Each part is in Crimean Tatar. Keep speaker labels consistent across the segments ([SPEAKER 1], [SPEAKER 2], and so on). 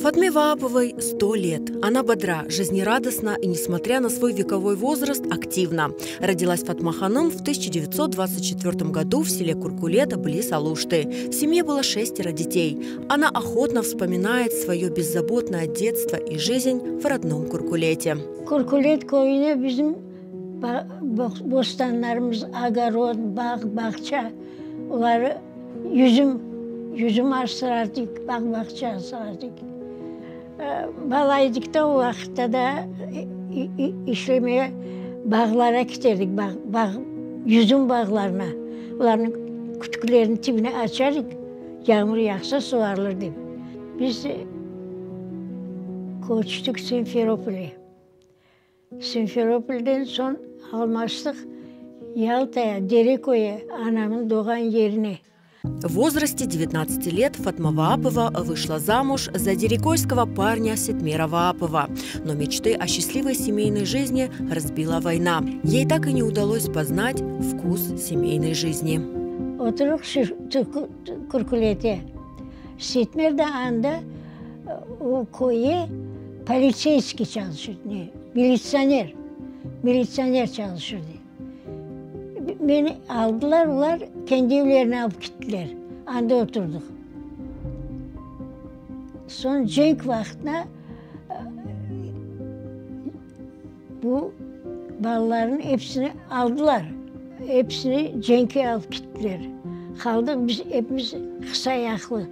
[SPEAKER 1] Fatme Vaapovой 100 лет. Она бодра, жизнерадостна и, несмотря на свой вековой возраст, активна. Родилась Фатма Ханым в 1924 году в селе Куркулета, близ Алушты. В семье было шестеро детей. Она охотно вспоминает свое беззаботное детство и жизнь в родном Куркулете.
[SPEAKER 2] Kurkulet köyüne bizim bostanlarımız, ogorod, bağ, bağça, oları yüzüm, yüzüm asrardık, bağ, bağça asrardık. Bala edik de o vaqıtta da işlemeye bağlara kiterdik, bağ, bağ, yüzüm bağlarına. Olarnıñ kütükleriniñ tibini açardık, yağmur yağsa suvarılır dep. Biz köçtik Simferopolge. Simferopolden soñ almaştıq Yaltaya, Dereköye, anamnıñ doğğan yerine.
[SPEAKER 1] В возрасте 19 лет Фатма Ваапова вышла замуж за дерекойского парня Сетмера Ваапова. Но мечты о счастливой семейной жизни разбила война. Ей так и не удалось познать вкус семейной жизни.
[SPEAKER 2] Oturıq Kurkulete. Setmer de anda o köye politseyskiy çalışır, ne, militsioner, militsioner çalışırdı. Meni aldılar, olar kendi evlerine alıp kettiler, anda oturdıq. Soñ cenk vaqtına bu balalarnıñ episini aldılar, episini cenkke alıp kettiler. Qaldıq biz epimiz qısa ayaqlı.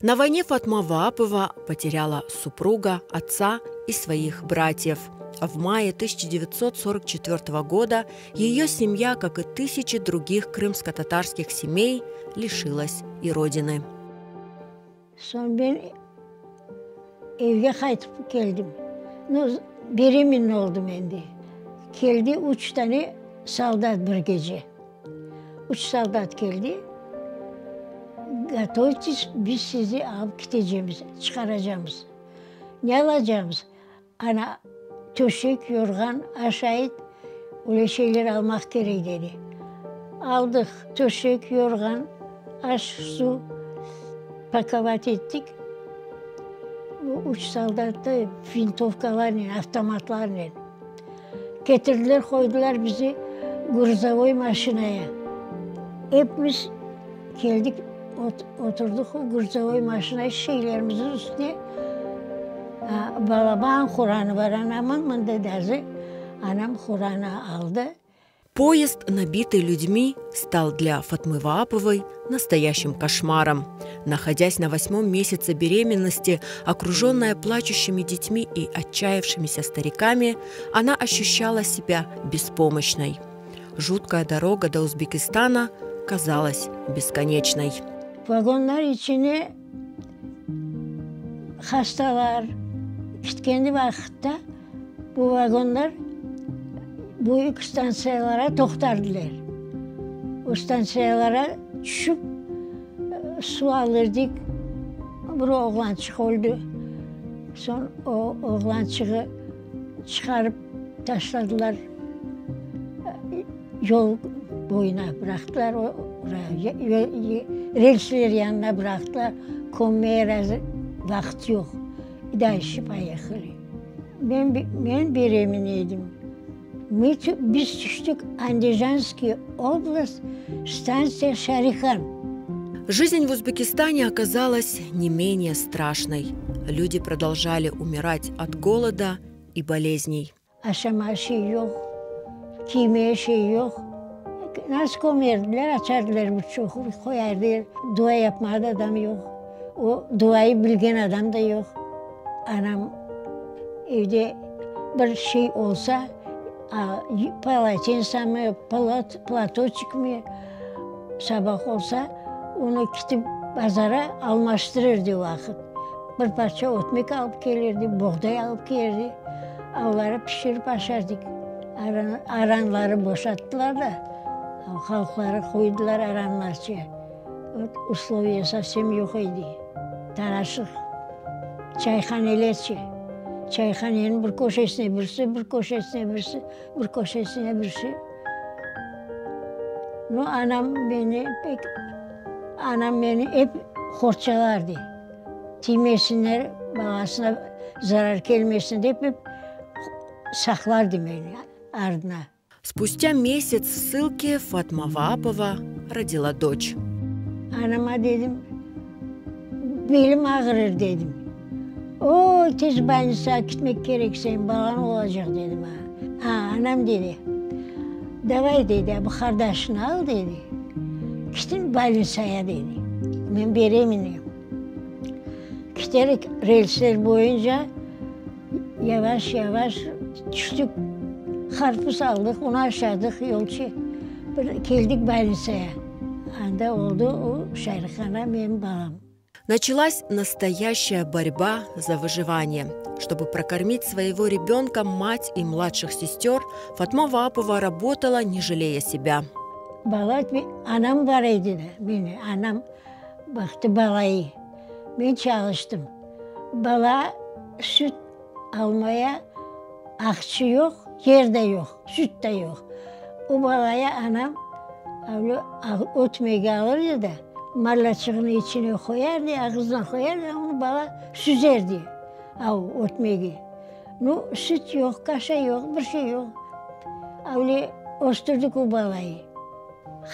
[SPEAKER 1] На войне Фатма Ваапова потеряла супруга, отца и своих братьев. В мае 1944 года ее семья, как и тысячи других крымско-татарских семей, лишилась и родины.
[SPEAKER 2] Soñ men evge qaytıp keldim. Nu, beremenna oldım endi. Keldi üç tane soldat bir gece. Üç soldat keldi. Gotovtes, biz sizi alıp ketecemiz, çıqaracamız. Ne alacamız? Ana, töşek, yorğan, aşayt, öyle şeyler almaq kerek, dedi. Aldıq töşek, yorğan, aş, suv, pakovat ettik. Bu üç soldat da vintovkalarnen, avtomatlarnen. Ketirdiler, qoydılar bizi gruzovoy maşinaya. Epimiz keldik, oturdıq o gruzovoy maşinaya, şeylerimizniñ üstüne. Balaban Quranı bar anamıñ, mında daje anam Quranı aldı.
[SPEAKER 1] Поезд, набитый людьми, стал для Фатмы Вааповой настоящим кошмаром. Находясь на восьмом месяце беременности, окруженная плачущими детьми и отчаявшимися стариками, она ощущала себя беспомощной. Жуткая дорога до Узбекистана казалась бесконечной.
[SPEAKER 2] Vagonlar içine hastalar ketkeni vaqıtta bu vagonlar büyük stantsiyalara toqtardılar. O stantsiyalara tüşip suv alırdık. Bir oğlançıq öldi. Soñ o oğlançığı çıqarıp taşladılar, yol boyuna bıraqtılar, relsler yanına bıraqtılar, kömmege razı vaqıt yoq. Dalşe poyehali. Men, men beremin edim. Biz tüştik Andijanskiy oblast, stantsiya Şarihan.
[SPEAKER 1] Жизнь в Узбекистане оказалась не менее страшной. Люди продолжали умирать от голода и болезней.
[SPEAKER 2] Aşamağa şey yoq, kiymege şey yoq. Nasıl kömerdiler, açardılar bir çuqur, qoyardılar. Dua yapmağa da adam yoq. O duayı bilgen adam da yoq. Anam evde bir şey olsa, polotensa mı, platoçik mi, sabah olsa, onı ketip bazara almaştırırdı o vaqıt. Bir parça ötmek alıp kelirdi, boğday alıp kelirdi. Avları pişirip aşardık. Aranları boşattılar da, halqları qoydılar aranlarça. Usloviya sovsem yoq edi. Taraşıq. Çayhanelerçe. Çayhaneniñ bir köşesine birisi, bir köşesine birisi, bir köşesine birisi. Nu, anam meni pek, anam meni ep qorçalardı. Tiymesinler. Balasına zarar kelmesin dep, ep saqlardı meni ardına.
[SPEAKER 1] Spustя месяц в ссылке Fatma Vaapova родила дочь.
[SPEAKER 2] Anama dedim, belim ağırır dedim. Oy, tez bolnitsağa ketmek kerek sen, balañ olacaq dedi maña. A, anam dedi, davay dedi, bu qardaşını al dedi, ketin bolnitsaya dedi, men bereminim. Keterek relsler boyunca yavaş-yavaş tüştik, qarpız aldıq, onı aşadıq yolçı, bir keldik bolnitsaya. Anda oldı o Şairhana menim balam.
[SPEAKER 1] Началась настоящая борьба за выживание. Чтобы прокормить своего ребенка, мать и младших сестер, Fatma Vaapova работала, не жалея себя.
[SPEAKER 2] Bala, anam bar edi de, meni anam baqtı balayı. Men çalıştım. Bala süt almaya aqçı yoq, yer de yoq, süt de yoq. O balaya anam öyle ötmegi alır edi de, marlaçığını içine qoyardı, ağızına qoyardı, onı bala süzerdi, av ötmegi. Nu, süt yoq, kaşa yoq, bir şey yoq. Öyle östürdik o balayı.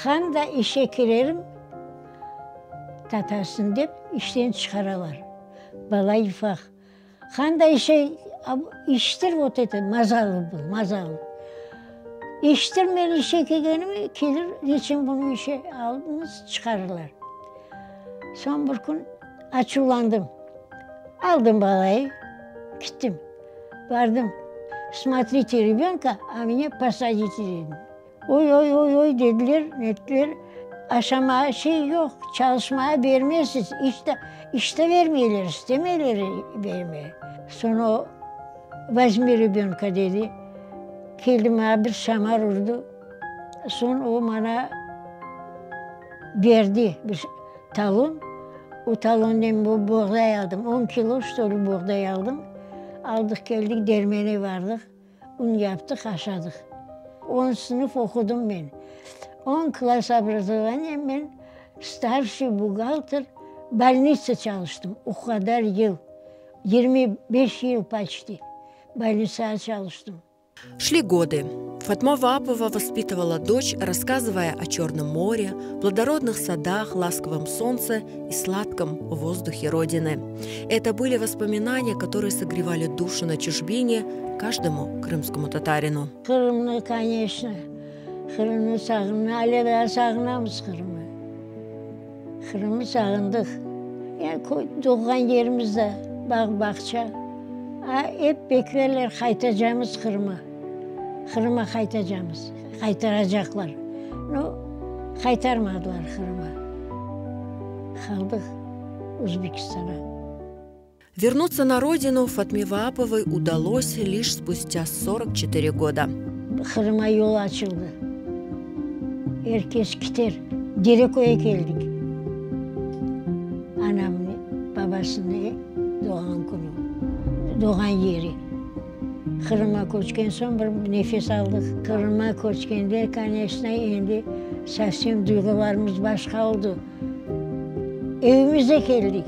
[SPEAKER 2] Han da işe kirerim, tatasın dep işten çıqaralar. Bala ufaq. Qanday şey, iştir vot eto, mazalı bu, mazalı. İştir men işe kelgenimi, kelir, neçün bunı işe aldıñız, çıqarırlar. Soñ bir kün açuvlandım. Aldım balayı, kettim. Bardım, smotrite rebenka, a menya posadite dedim. Oy-oy-oy-oy, dediler, nettiler, aşamağa şey yoq, çalışmağa bermezsiz, iş de, iş de vermeyler, istemeyler bermege. Soñ o, vozmi rebönka, dedi, keldi maña bir şamar urdı, soñ o maña berdi bir talon, o talonnen bu boğday aldım, on kilo, çto li, boğday aldım, aldıq keldik, dermene bardıq. Un yaptıq, aşadıq. On sınıf oqudım men. On klass obrazovaniye men starşiy buhgalter bolnitsa çalıştım o qadar yıl, 25 yıl poçti bolnitsağa çalıştım.
[SPEAKER 1] Шли годы. Fatma Vaapova воспитывала дочь, рассказывая о Черном море, плодородных садах, ласковом солнце и сладком воздухе Родины. Это были воспоминания, которые согревали душу на чужбине каждому крымскому татарину.
[SPEAKER 2] Qırımnı, конечно, Qırımnı sağına, ale daa sağınamız Qırımnı. Qırımnı sağındıq. Yani doğğan yerimiz de bağ, bağça. A, ep beklerler, qaytacamız Qırıma. Qırıma qaytacamız, qaytaracaqlar. Nu, qaytarmadılar Qırıma. Qaldıq Özbekistana.
[SPEAKER 1] Вернуться на родину Fatme Vaapovой удалось лишь спустя 44 года.
[SPEAKER 2] Qırıma yol açıldı. Er kes kiter. Dereköyge keldik. Anamnıñ babasınıñ doğğan künü, doğğan yeri. Qırıma köçken soñ bir nefes aldıq. Qırıma köçkende, koneçno, endi sovsem duyğularımız başqa oldı. Evimize keldik,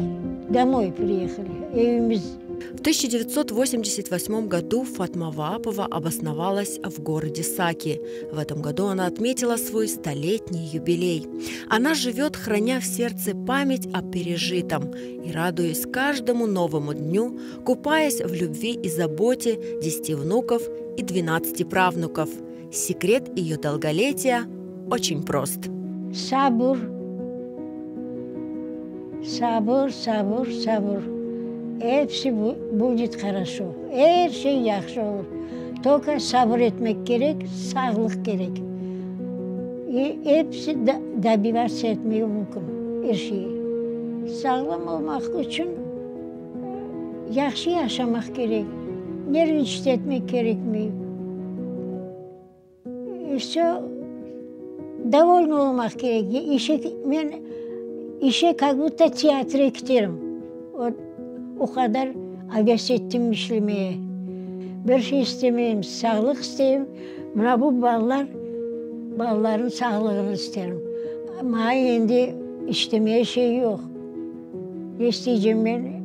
[SPEAKER 2] domой приехали, evimiz.
[SPEAKER 1] В 1988 году Fatma Vaapova обосновалась в городе Саки. В этом году она отметила свой столетний юбилей. Она живет, храня в сердце память о пережитом и радуясь каждому новому дню, купаясь в любви и заботе 10 внуков и 12 правнуков. Секрет ее долголетия очень прост.
[SPEAKER 2] Sabır, sabır, sabır, sabır. Episi будет хорошо. Er şey yahşı olur. Только sabır etmek kerek, sağlıq kerek. И episi добиваться etmege mümkün, er şeyi. Sağlam olmaq içün yahşı yaşamaq kerek, nervnичать etmek kerekmey. И все, довольный olmaq kerek. İşe, men işe kak budto teatrge keterim. Vot, o qadar aves ettim işlemege. Bir şey istemeyim, sağlıq isteyim. Mına bu balalar, balalarnıñ sağlığını isterim. Maña endi istemege şey yoq. Ne isteycem men?